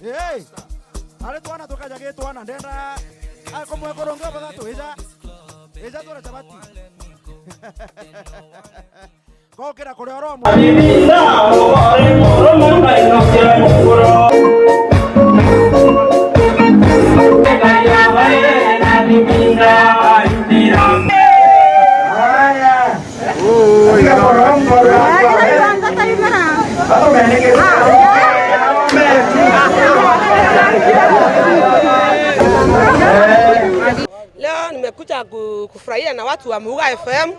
Hey! Ari twana tukaja twana ndenda akomwekoronga bathatu ija ija tura chapati kokira kuria oromo. Leo nimekuja kufurahia na watu wa Muga FM.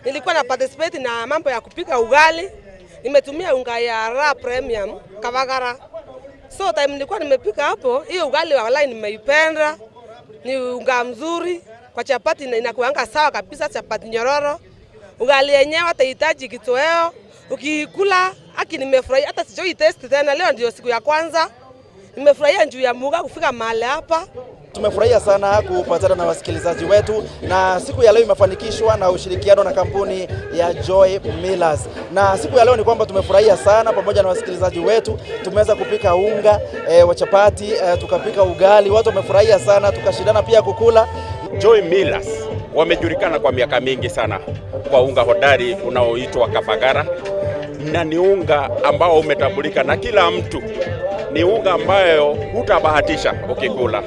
Nilikuwa na participate na mambo ya kupika ugali. Nimetumia unga ya Raha Premium Kavagara. So time nilikuwa nimepika hapo, hiyo ugali wallahi nimeipenda. Ni unga mzuri kwa chapati na inakuanga sawa kabisa, chapati nyororo. Ugali yenyewe hatahitaji kitoweo. Ukikula haki, nimefurahia hata sijoi taste tena. Leo ndio siku ya kwanza. Nimefurahia juu ya Muga kufika mahali hapa. Tumefurahia sana kupatana na wasikilizaji wetu, na siku ya leo imefanikishwa na ushirikiano na kampuni ya Joy Millers. Na siku ya leo ni kwamba tumefurahia sana pamoja na wasikilizaji wetu, tumeweza kupika unga wa chapati, tukapika ugali, watu wamefurahia sana, tukashindana pia kukula. Joy Millers wamejulikana kwa miaka mingi sana kwa unga hodari unaoitwa Kavagara, na ni unga ambao umetambulika na kila mtu. Ni unga ambayo hutabahatisha ukikula.